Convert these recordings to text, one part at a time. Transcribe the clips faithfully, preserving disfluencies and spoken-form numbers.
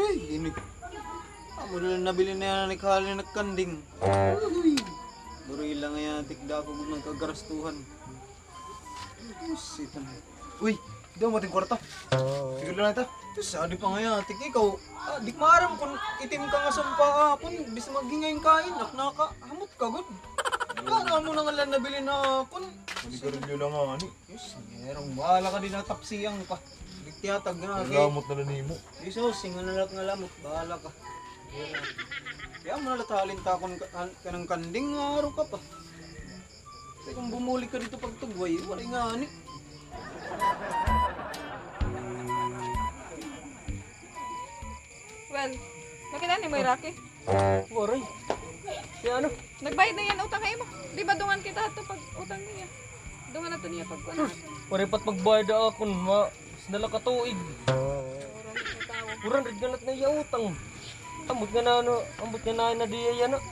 Ay, ini. Amo na la nabilin na yana ni Kali nagkanding. Uy. Duri la ngay-an, tikda ko gud man kagarastuhan. Uy, sitan. Uy, daw mating kwarta. Sige la na ita. Sus, adi pa ngay-an, tik ikaw. Ah, di ko maaram kon itim ka nga sumpa, ah, kon bis maghingayon kain, ak nakahamot ka gud. Ano mo na nga la nabilin na kon. Sigarilyo la ngani. Yes, merong bahala ka dida, tapsian ka. Di tiyatag na. Salamat na la nimo. Jesus, ingon na la nga lamot, bahala ka. Kay amo na la, halin ta kon ka-, kan-, kanang kanding, nga aro ka pa. Kay kon bumuli ka didto pagtugway, waray ngani. Well, nakita nimo hi Rocky? Waray. Kay ano? Nagbayad na hiya hin utang ha imo. Di ba dungan kita hadto pag-utang niya? Dungan nato niya pag-kuan. Waray pa it pagbayad ha akon, ma-, sinala ka tuig. Four hundred nga la it iya utang. Ambot nga na, ano, ambot nga na, na diya yana.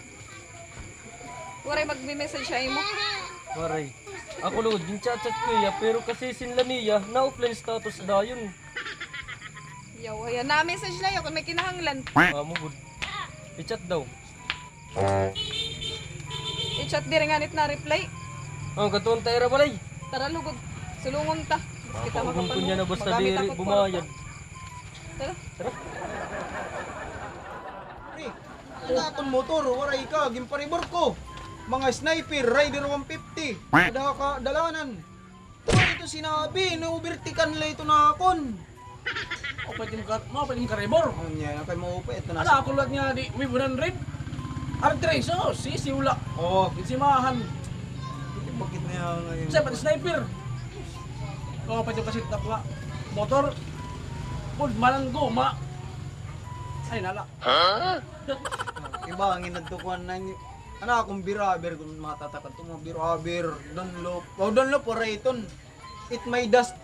Waray magme-message ha imo? Waray. Ako lugod, gin-chat-chat ko hiya, pero kasisin la niya, na-offline status dayon. Yawa, ya, na-message la hiya kon may kinahanglan. Amo gud. I-chat daw. I-chat, diri ngani it na-reply. O, kadtuon ta ira balay. Tara, lugod. Sulungon ta. Kita makapanood. Magamit ako kwarta. Tara. Tara. Pre, an akon motor, waray ka, ginparibor ko. Mga sniper, rider one fifty. Kada kadalanan. Waray ito sinabi, na-overtake-an la ito nakon. Maupay it im ka-, maupay it im karibor. Ano niya, na kay maupay ito na. Ala, ako liwat nga di, may one hundred. Artres, o, sisiw la. Oo. Ginsimahan. Bakit niya ngayon? Sa pati sniper. O, pati kasitap nga motor. Pud, malang guma. Ay, nala. Ha? Iba, an inadto ko an nine. Ano akon biraber, kon matatakad to, mga biraber, Dunlop. O, Dunlop, waray iton. It may dust.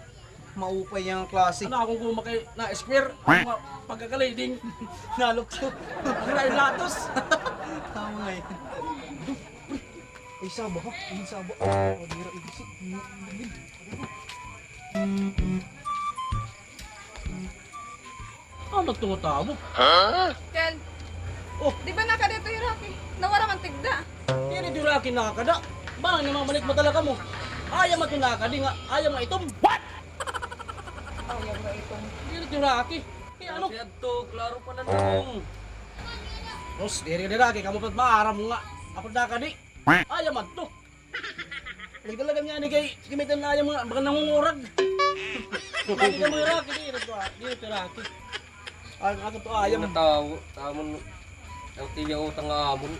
Maupay an klase. Ano akon guma kay na-square, an mga pagkakalayding. Nalukso. Ang lain latos. Tama nga eh. Ay, saba ka? Ay, saba. O, dira, ibisi. Ano tungod amo? Kel. O. Di ba nakada ito hi Rocky? Nawara man tigda. Diri ito hi Rocky nakada. Bangin namamalik mo talaga mo. Ayaw man ito nakadi nga, ayaw nga itom. What? Ayaw nga itom. Diri ito hi Rocky. Kay ano? Kay adto, klaro pa na nung. Sus, diri, diri, Rocky, kamo pa it maaram nga. Ako nakadi. Ayaw man ito. Nagdalagan nga ni kay, sige, may tanayang mga, baka nangungurag. Bakit ka mo hi Rocky? Di, di, di, di, Rocky. Ay, ako to, ayaw. Natawo, tamon, ang tiya utang nga amon.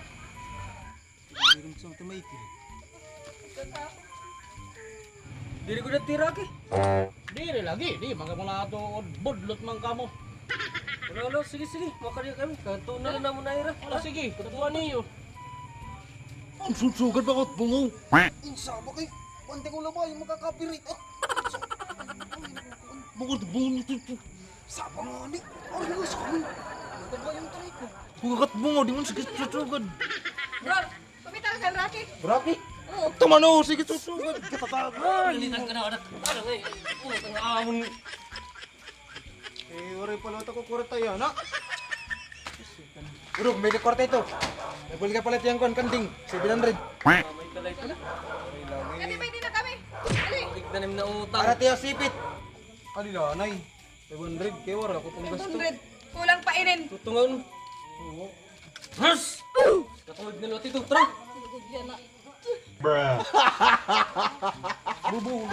Diri ko na hi Rocky. Diri lagi, di, mga mula to, budlot man kamo. Wala, wala, sige, sige, makadi kami. Kadto na la namon na ira. Wala, sige, kadto niyo. An sudsugad, baka it bungaw. Insa ba kay, pante ko labay, makaka-copyright, ah. Baka it bungaw nito, ito. Saba nga ni. Ay, nga sa kami. Ano ba yung taray ko? Baka it bungaw, di man sige sudsugad. Bro, kumita ka kay Rocky? Rocky? Oo. Tama na, sige sudsugad. Katatagan. Ay, hindi na ka na, anak. Ano nga, eh, utang nga amon. Eh, waray pa la ito ko kwarta yana. Bro, may kwarta ito. Nagbalik ka pala tiyang kuan, kanding. Seven hundred. Kami, may di na kami. Dali. Tignan na utang. Para tiya sipit. Adi la, nay. Five hundred, kay wara ko panggasto. Five hundred. Kulang pa inin. Tutungon. Oo. Ras! Katulog na lot ito, tara. Lugod yana. Bruh. Bubu.